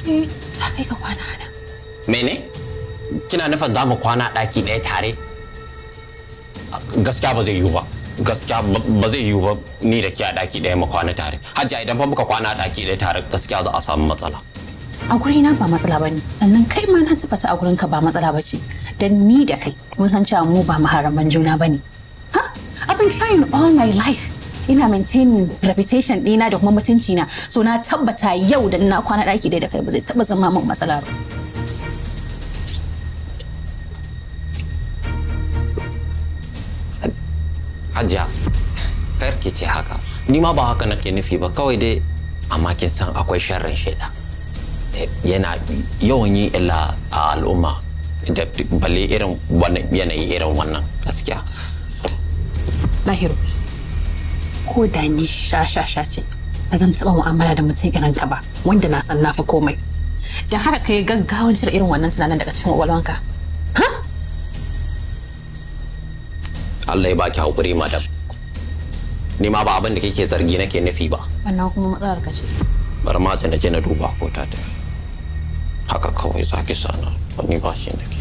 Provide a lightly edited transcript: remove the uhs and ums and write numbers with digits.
Aure za ka yi ka kwana nan. Mene? Kina nufin za mu kwana ɗaki ɗaya tare? Gaskiya ba zai yiwu ba. Gaskiya ba zai yiwu ba ni da ke a ɗaki ɗaya mu kwana tare. Hajiya, idan fa muka kwana a ɗaki ɗaya tare, gaskiya za a samu matsala. A gurina ba matsala ba ne, sannan kai ma na tabbata a gurinka ba matsala ba ce. Dan ni da kai mun san cewa mu ba maharaman juna ba ne. Ha? I've been trying all my life. Ina maintaining reputation ɗina da kuma mutunci na. So na tabbata yau da na kwana ɗaki ɗaya da kai ba zai taɓa zama min matsala ba. Hajiya, kar ki ce haka. Ni ma ba haka nake nufi ba, kawai dai amma kin san akwai sharrin shaida. Yana yawan yin illa a al'umma, da balle irin wannan yanayi, irin wannan gaskiya. Lahiru, ko da ni sha-sha-sha ce, ba zan taɓa mu'amala da mutum irin ka ba, wanda na san na fi komai. Don haka ka yi gaggawan cire irin wannan tunanin daga cikin kwakwalwanka. Ha? Allah ya baki hakuri, madam. Ni ma ba abin da kike zargi nake nufi ba. Wannan kuma matsalar ka ce. Bari ma ta na je na duba ko ta tafi. Haka kawai za ki sana, ni ba shi nake.